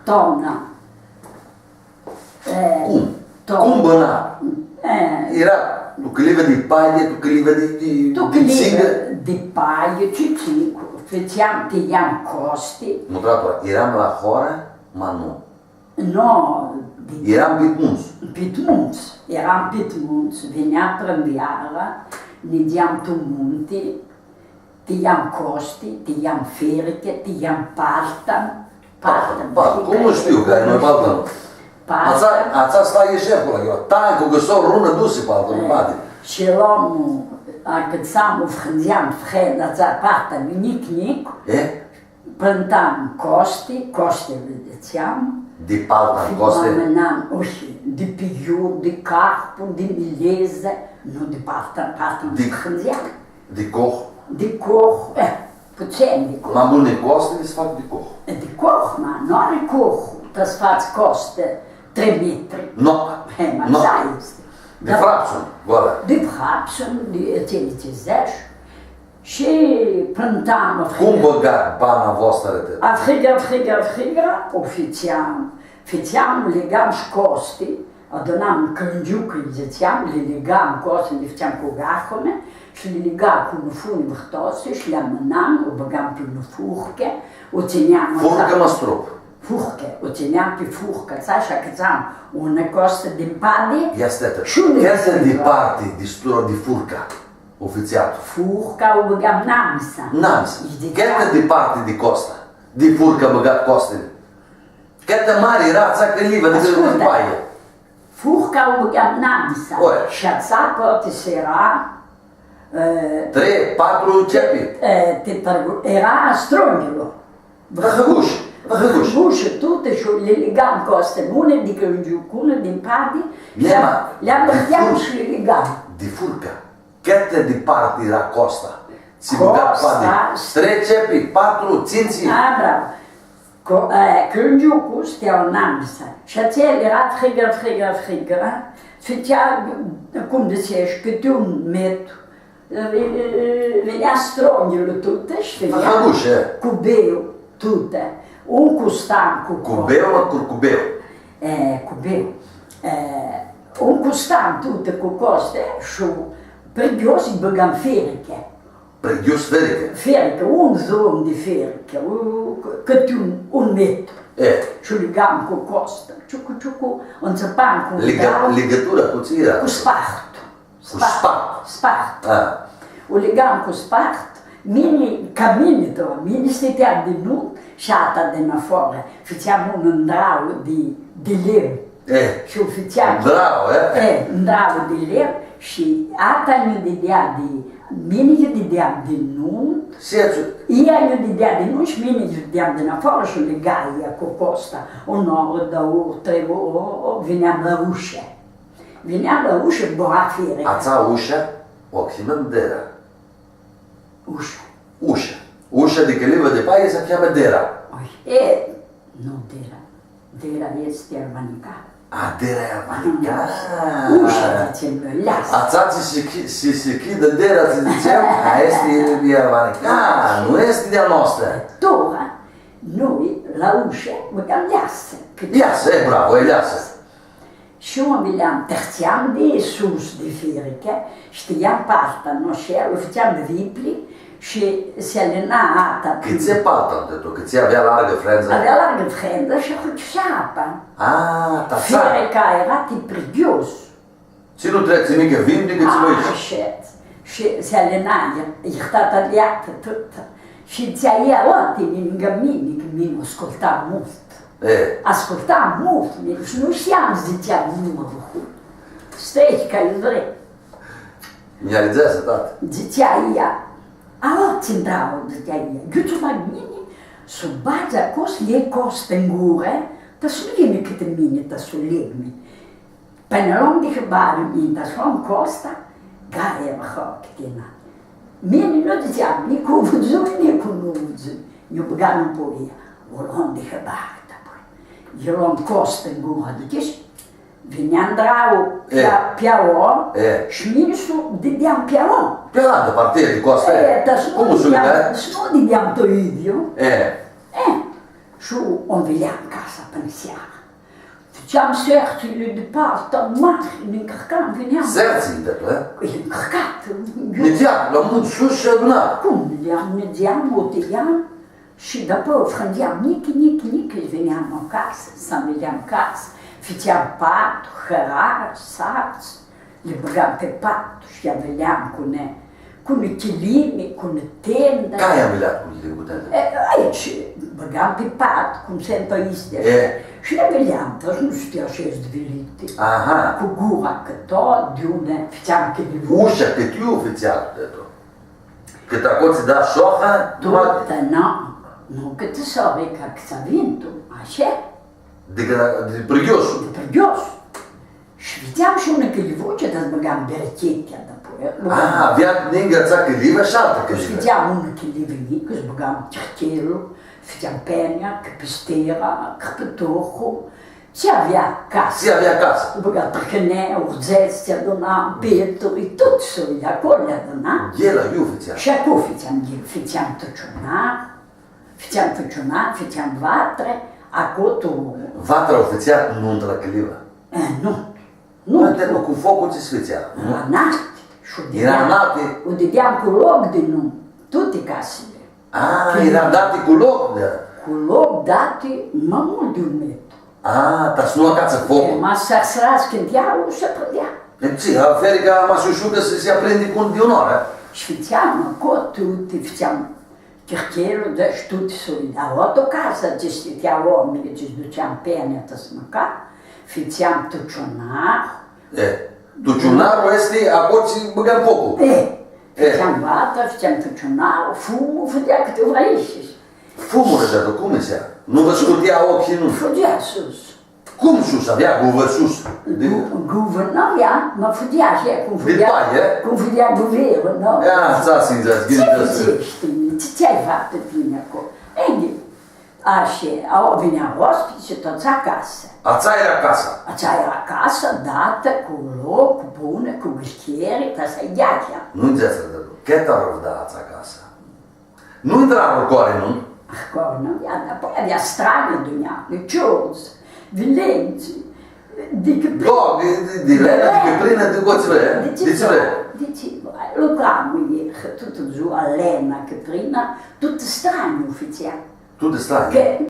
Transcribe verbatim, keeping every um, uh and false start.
Tona. E, Cum? Tona. Cum bãna? E. Eara tu cãliva di palji, tu cãliva di, di, Tu di cãliva tsingã? Di palji, tsi tsingã, fãtseam, tãljam coasti. Nu, tratura, earam la hoarã, ma nu. No, di Earam pit muntsã. Pit muntsã, earam pit muntsã, vinea primãveara, nidzeam tu munti, tãljam coasti, tãljam firichi, tãljam partan, Partan, partan, partan, cum nu shtiu, cã noi partan. Partan. Atsa, atsa sta e sheful aclo, tancu, cã s-o runã dusi partan, nu bati. Shi loam, acãtsam, u frãndzeam, frãndzeam, atsa partan, njic, njic. E? Plãntam coasti, coasti lã dzãtseam. Di partan, coasti? Amãnam, ushi, di piljur, di carpu, di milezã, nu di partan, partan s-frãndzeam. Di coh? Di coh, e, putsãn di coh. Ma multu di coasti s-fac di coh. E, di coh, ma nu ari coh, ta s-fats coasti trei metri. No. E, ma ashi easti. Di frapsun, goalã. Di frapsun, di, tsi, tsi dzãts. Shi plãntam, Cum bãgat bana voastrã di? Afriga, afriga, afriga, u fãtseam. Fãtseam, ligam shi coasti, adunam cãlãngiuclji, dzãtseam, li ligam coasti, li fãtseam cu gahumi, shi li ligam cu nufuni vãrtosi, shi li amãnam, u bãgam pi unã furcã, u tsãneam Furcã ma strup. Furcã, u tsãneam pi furcã, tsa, shi acãtsam unã coastã di mpadi. Ia stãtã. Shi unã Cãtã di parti di stru-, di furca u fãtseam? Furca u bãgam namisa. Namisa. Cãtã di parti di coastã, di furca bãgat coastili? Cãtã mari eara atsa cãliva di Ascultã. Paie. Furca u bãgam namisa. Oi. Shi atsa parti s-eara, e, Trei, patru cepi. E, ti tãrgu-, eara stronghilu. Vãhãgushi, vãhãgushi. Vãhãgushi, tuti shi li ligam coasti, unã di cãlãngiu, cu unã di mpadi, Nema, li ambãrteam di fur-, shi li ligam. Di furca. Cãtã di parti eara coasta? Tsi bãga Coasta. Padi. Trei cepi, patru, tsintsi. A, bravo. Co-, e, cãlãngiuclu stãtea namisa. Shi atsel eara friga, friga, friga. Fãtsea, cum dzãtsesh, cãti un metru. E, e, e, vinea stronghilu tutã shi vinea Fãhãgushi, e. Cu beiu tutã. Un custan cu Cu co- beiu, ma cu, cu beiu. E, cu beiu. E, un custan tutã cu coasti shi prighios lji bãgam firichi. Prighios firichi? Firichi, un zom di firichi, u, cãti un, un metru. E. Shi u ligam cu coastã, ciucu, ciucu, u ntsãpam cu Liga-, un drau, ligãtura cu tsi eara? Cu spartu. Cu spartu. Spartu. A. U ligam cu spartu, mini, ca mini, tu, mini stãteam di nuntru shi ata di nafoarã. Fãtseam un ndrau di, di lemnu. E. Shi u fãtseam. Ndrau, e? E, ndrau di lemnu shi ata nj-u didea di, mini nj-u dideam di nuntru. Ea nj-u didea di nuntru shi mini nj-u dideam di nafoarã shi u liga ea cu coasta. Unã oarã, dauã ori, trei ori, o, o, vineam la ushã. Vineam la ushã, bura firica. Atsa ushã, u chimãm dera. Ushã. Ushã. Ushã di cãliva di paie s-cheamã dera. Oi, e, nu dera. Dera easti arvanica. A, dera e arvanica. Ushã, dzãtsem noi, leasã. Atsa tsi s-, s-, s-chidã dera, tsi dzãtsem, a, easti di arvanica. A, nu easti di a noastrã. Tora, noi, la ushã, bãgam leasã. Leasã, e, bravo, e leasã. Shi oaminjlji tãrtseam di sus di firica, shi tãljam parta, nu, shi u fãtseam ripli shi s-alina ata. Cãtse parta, di tu, cãtse avea largã frendza? Avea largã frendza shi ahurhusea apa. A, ta sa. Firica eara ti prighios. Tsi nu tretsi nica vimti, cã tsi voi. A, shi, shi s-alina, e, e tata liatã tutã. Shi dzãtsea ea, o, tini ningã mini, cã mini ascultam multu. E. Ascultam multu, mini, shi nu shtiam, dzãtsea, nu mã bucur. Stai, ca vrei. Mi-aridzea sãnatati. Dzãtsea ea, a, tsi ntrau, dzãtsea ea, ghiutu ma mini, s-u badz aclo, s-ljei coastã n gurã, ta s-nu yini cãtã mini, ta s-u leg mini. Pãnã loam di hãbari, mintea, s-loam coasta, gari, eara hãrchitina. Mini nu dzãtseam, nicu u vidzui, nicu nu u vidzui. Nj-u bãga nãpoi. U loam di hãbari, ta pãi. Nj-u loam coasta n gurã, dzãtsi, vinea ndrau, e, pia-, piao, e, shi mini s-u dideam piao. Pi alantã parti di coastã, e, ta s-nu dideam, s-nu dideam tu idyiu. E. E. Shi u nvileam casa pãnã seara. Fãtseam sertsili di parta mari, nã ncãrcam, vineam. Sertsi, di tu, eh? E ncãrcat. Nidzeam, la munti sus shi adunam. Cum nidzeam? Nidzeam, u tãljam shi dapoi u frãndeam njic, njic, njic, shi vineam acasã, s-nvileam casa, fãtseam patru, hãrari, sarts. Li bãgam pi pat shi li nvileam cu nã, cu nã chilimi, cu nã tendã. Cai nvileam cu chilimi, cu tendã? E, aoatsi, bãgam pi pat, cum suntu aesti. E. Shi li nvileam, ta s-nu shtii ashi s-nviliti. Aha. Cu gura cãtã di unã, fãtseam chilimi. Usha cãtã iu fãtseam, di tu. Cãtã aclo tsi da soha, tu ma- Tutã, nu, nu cãtã soha, ca cãtã vintu, ashi. Di cã, di prighios. Di prighios. Shi fãtseam shi unã cãlivucã, ta s-bãgam berchetea dapoi. Ah, avea ningã atsea cãlivã shi altã cãlivã. Fãtseam unã cãlivã njicã, s-bãgam chirchelu, fãtseam penea, cãpistera, cãpãturlu, tsi avea casã. Tsi avea casã. Bãga tricãnei, urdzets, tsi aduna, peturi, tut soi, aclo li aduna. Ghela iu fãtsea? Shi aclo fãtseam ghel, fãtseam tuciunar, fãtseam tuciunar, fãtseam vatrã, aclo tu. Vatra u fãtsea nuntrã cãlivã? E, nu. Nu. Poati nu, cu foclu tsi s-fãtsea, nu? Eara nalti. Shi u dideam, eara nalti. U dideam cu loc di num, tuti casili. A, eara dati cu loc, da. Cu loc dati ma multu di un metru. A, ta s-nu acatsã foclu. E, ma s-arsãrascã ntãiarlu, s-aprindea. E, tsi, a, ferica ma s-u shucã s-si aprindi cu di unã oarã. Shi fãtseam, aclo tuti, fãtseam chirchelu, deci tuti soi. Dar aoa tu casã, tsi stãtea oaminjlji, tsi s-dutsea penea ta s-mãca, fãtseam tuciunar. E, tuciunarlu easti aclo tsi bãgãm foclu. E, e. Fãtseam vatrã, fãtseam tuciunar, fumlu, fãtsea cãtã vrei shi. Fumlu, da, tu cum dzãtsea? Nu vã scutea ocljilj, nu? Fudzea sus. Cum sus? Avea guvã sus? Di gu-, guvã nu avea, ma fudzea ashi, cum fudzea, di pai, e? Cum fudzea guvernu, nu? Ia, tsi s-dzãts, tsi ghini, tsi dzãts? Tsi, tsi ai faptã tini aclo? Ei, ashi, aoa vinea oaspitslji, tu atsea casã. Atsea eara casa? Atsea eara casa, datã cu loc, cu bunã, cu ghicheri, ta s-ai gheachea. Nu dzãts, da, da. Cãt arãvda atsea casã? Nu intra arcoari, nu? Arcoari nu avea, dar apoi avea stranji, dunjam, ficiori, vilenj, di cãprinã. Da, di, di, di lenã, di cãprinã, di tsi vrei, di tsi vrei. Di tsi vrei. Lucram, e, tutã dzua, lena, cãprina, tut stranji u fãtsea. Tut stranji. Cã